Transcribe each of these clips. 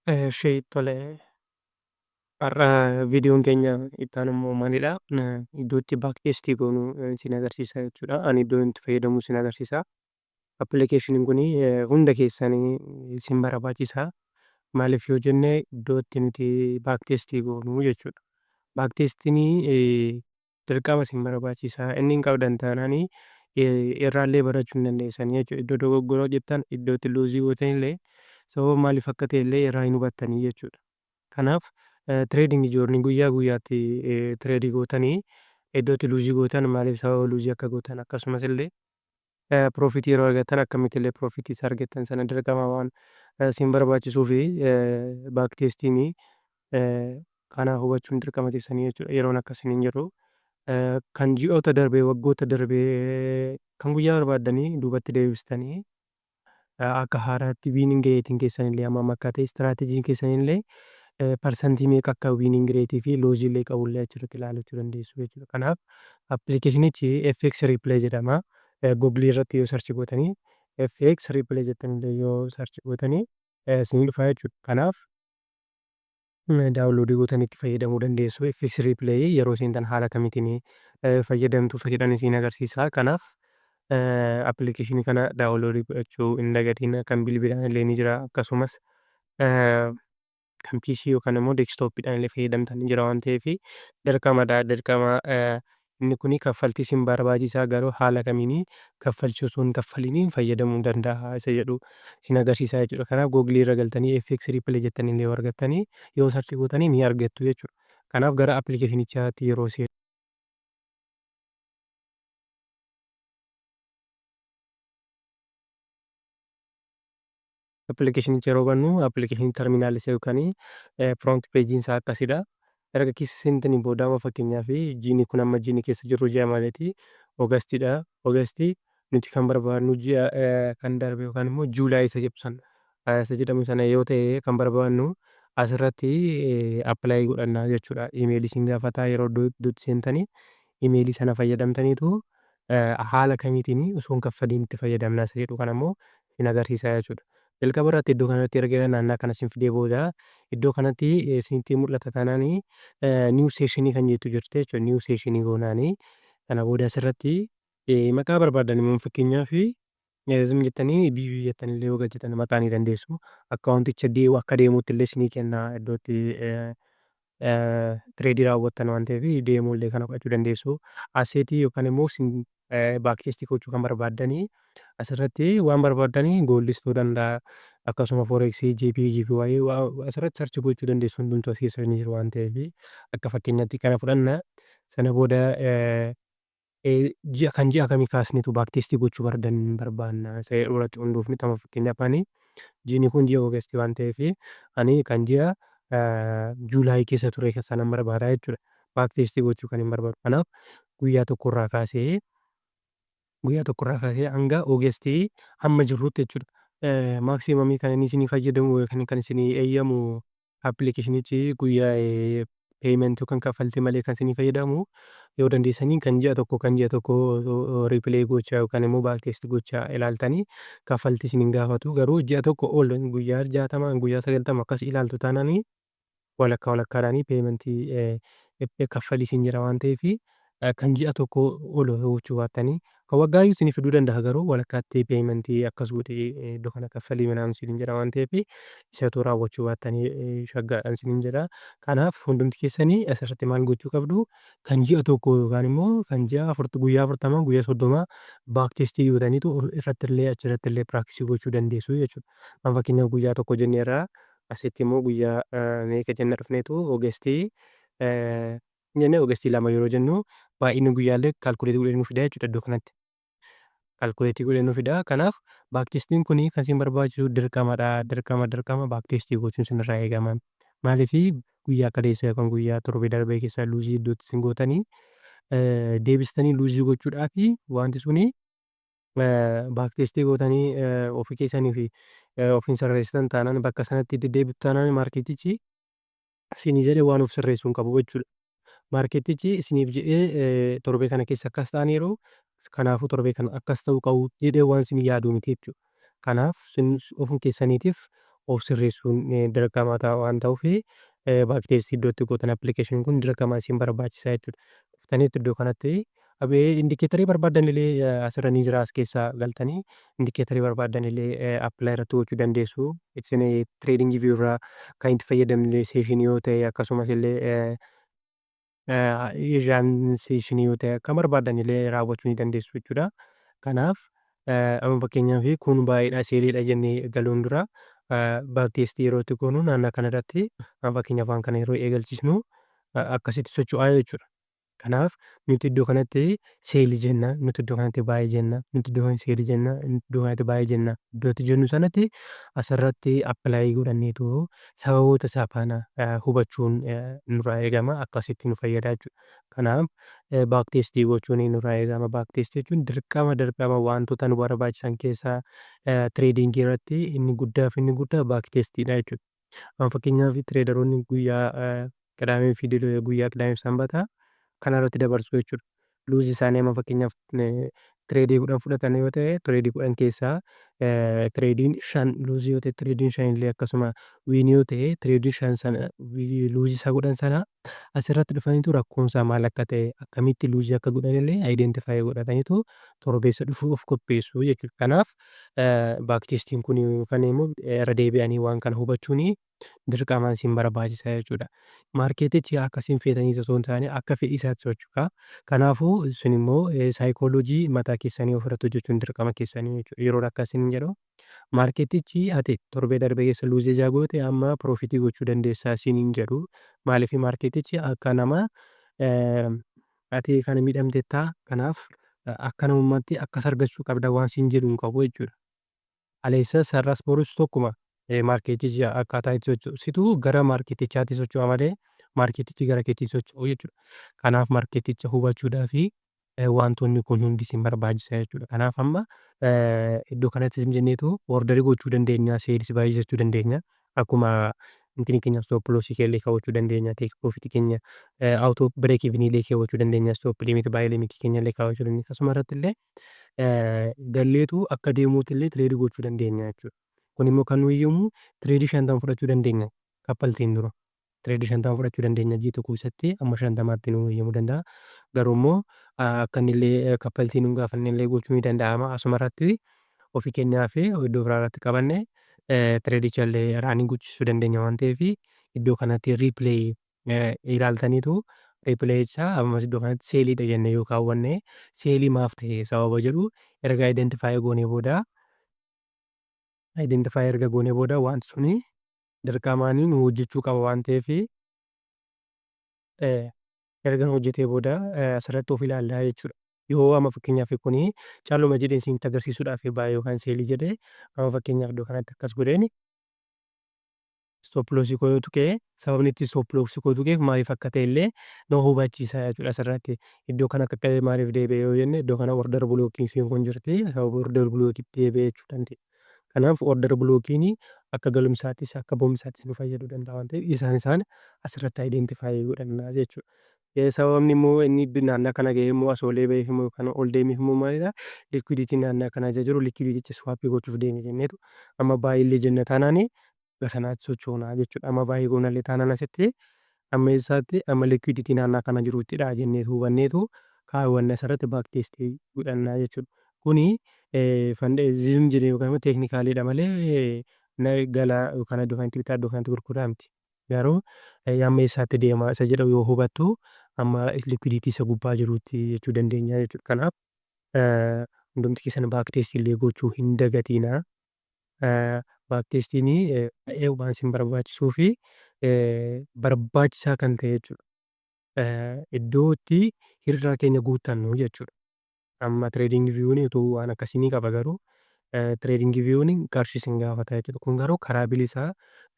Ishee tole, har'a viidiyoon keenya itti aanu immoo maalidha? Iddoo itti backtest goonu isin agarsiisa jechuudha. Ani iddoo itti fayyadamu isin agarsiisa. Appilikeeshiniin kun hunda keessanii isin barbaachisa. Maaliif yoo jenne, iddoo itti nuti backtest goonu jechuudha. Backtestiin dirqama isin barbaachisa. Inni hin qabdan taanaan irraallee barachuu hin dandeessanii jechuudha. Iddoo dogoggora hojjettan, iddoo itti lose gootanillee, sababa maaliif akka ta'e illee irraa hin hubattanii jechuudha. Kanaaf trading journey guyyaa guyyaatti trade gootanii, iddoo itti lose gootan, maaliif sababa lose akka gootan, akkasumas illee profit yeroo argattan akkamitti illee profit isa argattan sana dirqama waan isin barbaachisuu fi backtestiin kana hubachuun dirqama keessanii jechuudha. Yeroon akkasiin hin jiru. Kan ji'oota darbee, waggoota darbee, kan guyyaa barbaaddanii duubatti deebistanii akka haaraatti winning rateiin keessan illee hammam akka ta'e, strategyn keessan illee percentii meeqa akka winning rate fi loss illee qabullee achirratti ilaalachuu dandeessu jechuudha. Kanaaf appilikeeshinichi FX Replay jedhama. Google irratti yoo search gootanii, FX Replay jettanii yoo search gootanii, isinii dhufa jechuudha. Kanaaf download gootanii itti fayyadamuu dandeessu. FX Replay yeroo seentan haala kamiitiin fayyadamtu jedhan isin agarsiisa. Kanaaf appilikeeshinii kana download godhachuu hin dagatiin. Kan bilbilaan illee ni jira, akkasumas kan PC yookaan immoo desktopiidhaan illee fayyadamtan ni jira waan ta'eef, dirqamadha, dirqama. Inni kuni kaffaltii isin barbaachisaa, garuu haala kamiin kaffalchuu osoo hin kaffaliniin fayyadamuu danda'a isa jedhu isin agarsiisa jechuudha. Kanaaf Google irra galtanii FX Replay jettanii illee yoo argattanii, yoo search gootanii, ni argattu jechuudha. Kanaaf gara appilikeeshinichaatti yeroo seenu, appilikeeshinicha yeroo bannu, appilikeeshinii terminal isa yookaan front pageiin isaa akkasidha. Erga keessa seentanii booda, amma fakkeenyaaf jiini kun, amma jiini keessa jirru ji'a maaliiti? Augustiidha. August nuti kan barbaadnu ji'a kan darbe yookaan immoo July isa jedhu sana, isa jedhamu sana yoo ta'e kan barbaadnu, asirratti apply godhannaa jechuudha. Email isin gaafataa. Yeroo iddoo iddootti seentanii email sana fayyadamtaniitu haala kamiitiin osoo hin kaffaliin itti fayyadamna isa jedhu kana immoo isin agarsiisa jechuudha. Jalqaba irratti iddoo kanatti erga naannaa kana isin fidee booda, iddoo kanatti isinitti mul'ata taanaan, new session kan jettu jirti jechuudha. New session goonaanii kana booda asirratti maqaa barbaadan immoo, fakkeenyaaf zim jettanii BB jettanii illee yoo galchitan maqaa ni dandeessu. Accounticha deemu akka deemuutti illee isinii kenna. Iddootti trade raawwattan waan ta'eef deemuu illee kana fudhachuu dandeessu. Asset yookaan immoo isin backtest gochuu kan barbaaddanii asirratti waan barbaaddanii, goldis ta'uu danda'a, akkasuma forex, GBP JPY asirratti search gochuu dandeessu. Hundumtuu as keessa ni jiru waan ta'eef, akka fakkeenyaatti kana fudhanna. Sana booda ji'a kan ji'a kamii kaasneetu backtest gochuu barbaanna isa jedhu irratti hundoofne. Tama fakkeenyaaf ani jiini kun ji'a August waan ta'eef, ani kan ji'a July keessa ture sanan barbaada jechuudha. Backtest gochuu kan hin barbaadu. Kanaaf guyyaa tokkorraa kaasee hanga August hamma jirrutti jechuudha. Maximum kan inni isinii fayyadamu yookaan kan isinii eeyyamu appilikeeshinichi guyyaa payment yookaan kaffaltii malee kan isinii fayyadamu, yoo dandeessanii kan ji'a tokko replay gochaa yookaan immoo backtest gochaa ilaaltanii kaffaltii isin hin gaafatu. Garuu ji'a tokko ol, guyyaa 60, guyyaa 90 akkas ilaaltu taanaanii, walakkaa walakkaadhaanii payment kaffalii isin jira waan ta'eef, kan ji'a tokko ol gochuu baattanii, kan waggaayyuu isinii fiduu danda'a, garuu walakkaatti payment akkas godhee iddoo kana kaffalii minaan isiniin jedha waan ta'eef, isatu raawwachuu baattanii shaggaadhaan isiniin jedha. Kanaaf hundumti keessanii asirratti maal gochuu qabdu? Kan ji'a tokko yookaan immoo kan ji'a guyyaa 40, guyyaa 30 backtest gootaniitu irratti illee, achirratti illee practice gochuu dandeessu jechuudha. Amma fakkeenyaaf guyyaa tokko jenneerra, asitti immoo guyyaa meeqa jenna dhufneetu, August jennee, August 2 yeroo jennu, baay'inni guyyaallee calculate godhee nu fida jechuudha iddoo kanatti. Calculate godhee nu fida. Kanaaf backtestiin kun kan isin barbaachisu dirqamadha. Dirqama, dirqama backtest gochuun isinirraa eegama. Maaliifii guyyaa kaleessa yookaan guyyaa torbee darbee keessa lose iddootti isin gootanii deebistanii lose gochuudhaafi wanti suni backtest gootanii ofii keessanii fi ofiin sirreessitan taanaan, bakka sanatti deddeebitu taanaan, marketichi isinii jedhee waan of sirreessuu hin qabu jechuudha. Marketichi isiniif jedhee torbee kana keessa akkas ta'aniiru, kanaafuu torbee kana akkas ta'uu qabu jedhee waan isin yaadu miti jechuudha. Kanaaf isin ofuma keessaniitiif of sirreessuun dirqama ta'a waan ta'uuf, backtestii iddoo itti gootan appilikeeshiniin kun dirqama isin barbaachisa jechuudha. Dhuftaniitu iddoo kanatti indicatorii barbaadan illee asirra ni jira. As keessa galtanii indicatorii barbaadan illee apply irratti gochuu dandeessu. Isin TradingView irraa kan itti fayyadamne sessionii yoo ta'e, akkasumas illee Asian sessionii yoo ta'e, akka barbaadan illee raawwachuu ni dandeessu jechuudha. Kanaaf amma fakkeenyaaf kun buyiidha, selliidha jennee galuun dura backtestii yeroo itti goonu naannoo kanarratti, amma fakkeenyaaf waan kana yeroo eegalchisnu akkasitti socho'aa jechuudha. Kanaaf nuti iddoo kanatti sellii jenna, nuti iddoo kanatti buy jenna, nuti iddoo kanatti sellii jenna, nuti iddoo kanatti buy jenna. Iddoo itti jennu sanatti asirratti apply godhanneetu sababoota isaa faana hubachuun nurraa eegama. Akkasitti nu fayyada jechuudha. Kanaaf backtestii gochuun nurraa eegama. Backtestii jechuun dirqama dirqama wantoota nu barbaachisan keessaa tradingii irratti inni guddaa fi inni guddaa backtestiidha jechuudha. Amma fakkeenyaaf traderoonni guyyaa Qidaamee fi guyyaa Qidaamee fi Sanbataa kanarratti dabarsu jechuudha. Lossii isaanii, amma fakkeenyaaf tradeii 10 fudhatan yoo ta'e, tradeii 10 keessaa tradeiin 5 lossii yoo ta'e, tradeiin 5 illee akkasuma winii yoo ta'e, tradeii 5 sana lossii isaa godhan sana asirratti dhufaniitu rakkoon isaa maal akka ta'e, akkamitti lossii akka godhan illee identify godhataniitu torbeessa dhufu of qopheessu jechuudha. Kanaaf backtestiin kun yookaan immoo irra deebi'anii waan kana hubachuun dirqama isin barbaachisa jechuudha. Marketichi akka isin feetanii osoo hin taane akka fedhii isaatti socho'a. Kanaafuu isin immoo saayikooloojii mataa keessanii ofirratti hojjechuun dirqama keessanii jechuudha. Yeroo akkas isin jedhu, marketichi ati torbee darbe keessa lossii ijaa goote amma profitii gochuu dandeessaa siin hin jedhu. Maaliif? Marketichi akka nama ati kana miidhamteettaa, kanaaf akka namummaatti akkas argachuu qabda waan siin jedhu hin qabu jechuudha. Kaleessas har'as borus tokkuma marketichi akkaataa itti socho'u. Situ gara marketichaatti socho'a malee marketichi gara keetti hin socho'u jechuudha. Kanaaf marketicha hubachuudhaa fi wantoonni kun hundi isin barbaachisa jechuudha. Kanaaf amma iddoo kanatti jenneetu orderii gochuu dandeenya, sellis buy jechuu dandeenya. Akkuma intini keenya stop lossii illee kaawwachuu dandeenya, take profitii keenya, auto break evenii illee kaawwachuu dandeenya, stop limit, buy limitii keenya illee kaawwachuu dandeenya. Akkasuma irratti illee galleetu akka deemuutti illee tradeii gochuu dandeenya jechuudha. Kun immoo kan nu eeyyamu tradeii 50 fudhachuu dandeenya kaffaltiin dura. Tradeii 50 fudhachuu dandeenya, ji'a tokko keessatti amma 50tti nu eeyyamuu danda'a. Garuu immoo akka inni illee kaffaltii nu hin gaafanne illee gochuu ni danda'ama. Asuma irratti ofii keenyaa fi iddoo biraa irratti qabanne tradeicha illee runii gochisiisuu dandeenya waan ta'eef, iddoo kanatti replay ilaaltaniitu replayicha ammas iddoo kanatti selliidha jennee yoo kaawwanne, sellii maaf ta'e sababa jedhu erga identify goonee booda, identify erga goonee booda, wanti suni dirqamaan nu hojjechuu qaba waan ta'eef, erga nu hojjetee booda asirratti of ilaallaa jechuudha. Yoo amma fakkeenyaaf kuni calluma jedhee isinitti agarsiisuudhaaf buy yookaan sellii jedhee, amma fakkeenyaaf iddoo kanatti akkas godheen stop lossii koo yoo tuqee, sababni itti stop lossii koo tuqeef maaliif akka ta'e illee na hubachiisa jechuudha asirratti. Iddoo kana qaqqabee maaliif deebi'e yoo jenne, iddoo kana order blockiin isheen kun jirti, sababa order blockiitti deebi'e jechuu dandeenya. Kanaaf order blockiin akka galumsaattis akka ba'umsaattis nu fayyaduu danda'a waan ta'eef, isaan asirratti identify godhannaa jechuudha. Sababni immoo inni naannaa kana ga'ee immoo asii olee ba'eef immoo kan ol deemeef immoo maalidha? Liquidity naannaa kana jiru liquidity sweep gochuuf deeme jenneetu amma buyillee jenna taanaani gara sanaatti sochoonaa jechuudha. Amma buy goonallee taanaan asitti amma eessaatti, amma liquidity naannaa kana jiruttidha jenneetu hubanneetu kaawwanne asirratti backtestii godhannaa jechuudha. Kuni zim jedhee yookaan immoo technicaliidha malee galaa yookaan iddoo kanatti bitaa, iddoo kanatti gurguraa miti. Garuu amma eessaatti deema isa jedhu yoo hubattu, amma liquidity isa gubbaa jirutti jechuu dandeenya jechuudha. Kanaaf hundumti keessan backtestii illee gochuu hin dagatinaa. Backtestiin baay'ee waan isin barbaachisuu fi barbaachisaa kan ta'e jechuudha. Iddoo itti hir'ina keenya guuttannu jechuudha. Amma TradingView'n utuu waan akkasii ni qaba, garuu TradingView'n qarshii isin gaafata jechuudha. Kun garuu karaa bilisaa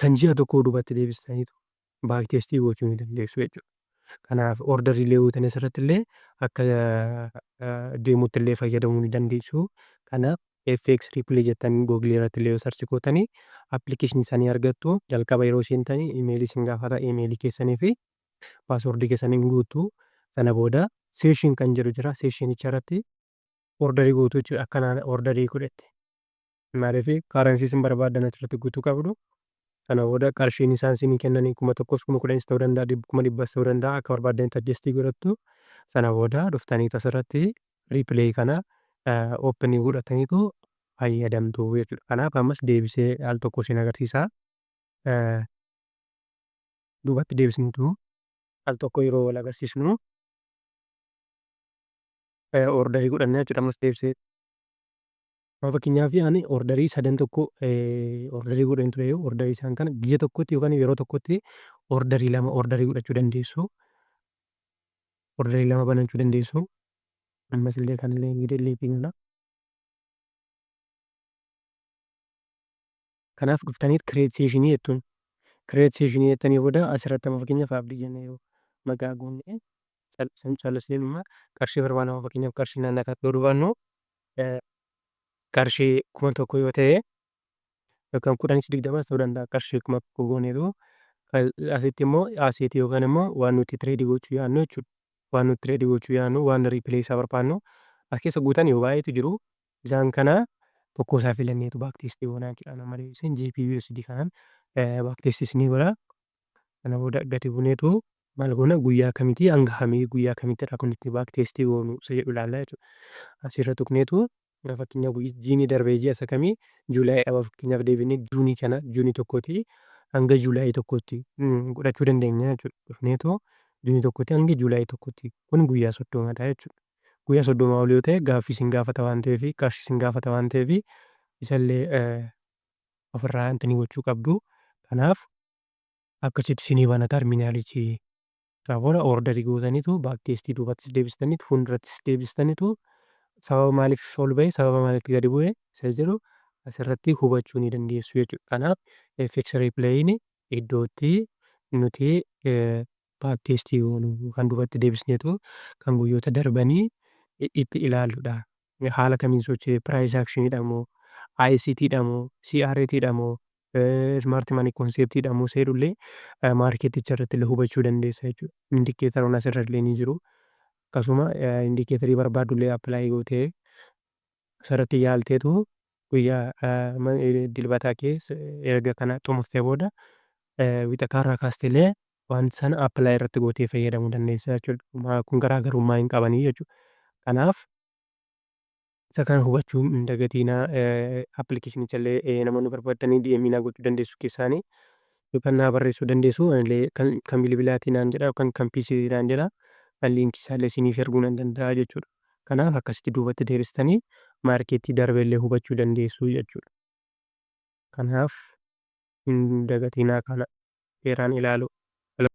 kan ji'a tokkoo duubatti deebistaniitu backtestii gochuu ni dandeessu jechuudha. Kanaaf orderii illee gootanii asirratti illee akka deemuutti illee fayyadamuu ni dandeessu. Kanaaf FX Replay jettanii Google irratti illee yoo search gootanii appilikeeshinii isaanii argattu. Jalqaba yeroo seentanii emailii isin gaafata, emailii keessanii fi passwordii keessanii guuttu. Sana booda session kan jedhu jira. Sessionicha irratti orderii gootu jechuudha. Akkanaan orderii godhette. Maaliif? Currency isin barbaaddan asirratti guutuu qabdu. Sana booda qarshiin isaan isinii kennanii 1000s, 10,000s ta'uu danda'a, 100,000s ta'uu danda'a, akka barbaaddanitti adjust godhattu. Sana booda dhuftaniitu asirratti replay kana open godhataniitu fayyadamtu jechuudha. Kanaaf ammas deebisee al tokko isin agarsiisa. Duubatti deebisniitu al tokko yeroo wal agarsiisnu order godhanna jechuudha ammas deebisee. Fakkeenyaaf, ani order sadan tokko order godheen ture. Order isaan kana biyya tokkotti yookaan yeroo tokkotti order lama order godhachuu dandeessu. Order lama banachuu dandeessu. Ammas illee kanallee ni delete goona. Kanaaf dhuftanii create session jettuun. Create session jettanii booda asirratti amma fakkeenyaaf Abdii jennee yoo maqaa goone, callisnee qarshii barbaannu, fakkeenyaaf qarshii naannaa kanatti yoo barbaannu, qarshii 1000 yoo ta'e, yookaan 10s 20s ta'uu danda'a, qarshii 1000 gooneetu asitti immoo asset yookaan immoo waan nuti trade gochuu yaadnu jechuudha. Waan nuti trade gochuu yaadnu, waan replay isaa barbaannu as keessa guutan yoo baay'eetu jiru. Isaan kana tokko isaa filanneetu backtest goonaa jechuudha. Nama deebiseen GBP USD kanaan backtest isinii godha. Kana booda gadi buneetu maal goona? Guyyaa kamitii hanga kamii, guyyaa kamittidha kun itti backtest goonu isa jedhu ilaalla jechuudha. Asirra tuqneetu fakkeenyaaf jiini darbee ji'a isa kamii? July dha. Fakkeenyaaf deebinee June kana, June 1tii hanga July 1tti godhachuu dandeenya jechuudha. Dhufneetu June 1tti hanga July 1tti, kun guyyaa 30dha jechuudha. Guyyaa 30 ol yoo ta'e gaaffii isin gaafata waan ta'eef, qarshii isin gaafata waan ta'eef, isallee ofirraa wanti gochuu qabdu. Kanaaf akkasitti isinii bana terminalichi. Kana booda order gootaniitu backtest duubattis deebistaniitu, fuuldurattis deebistaniitu, sababa maaliif ol ba'e, sababa maaliif gadi bu'e isa jedhu asirratti hubachuu ni dandeessu jechuudha. Kanaaf FX Replayin iddootti nuti backtest goonu, kan duubatti deebisneetu kan guyyoota darbanii itti ilaalludha. Haala kamiin socho'e, price actioniidha moo, ICT dha moo, CRT dha moo, smart money concept dha moo isa jedhullee marketicha irratti illee hubachuu dandeessa jechuudha. Indicatoroonni asirra illee ni jiru. Akkasuma indicator barbaaddu illee apply gootee asirratti yaalteetu guyyaa Dilbataa keessa erga kana xumurtee booda Wixataarraa kaastee illee waan sana apply irratti gootee fayyadamuu dandeessa jechuudha. Kun garaagarummaa hin qabanii jechuudha. Kanaaf isa kana hubachuu hin dagatinaa. Applicationicha illee namoonni barbaadanii DM naa gochuu dandeessu keessaanii, yookaan naa barreessuu dandeessu. Anillee kan bilbilaatii naan jedha yookaan kan PC naan jedha. Kan link isaallee isiniif erguu nan danda'a jechuudha. Kanaaf akkasitti duubatti deebistanii market darbe illee hubachuu dandeessu jechuudha. Kanaaf hin dagatinaa kana seeraan ilaalu.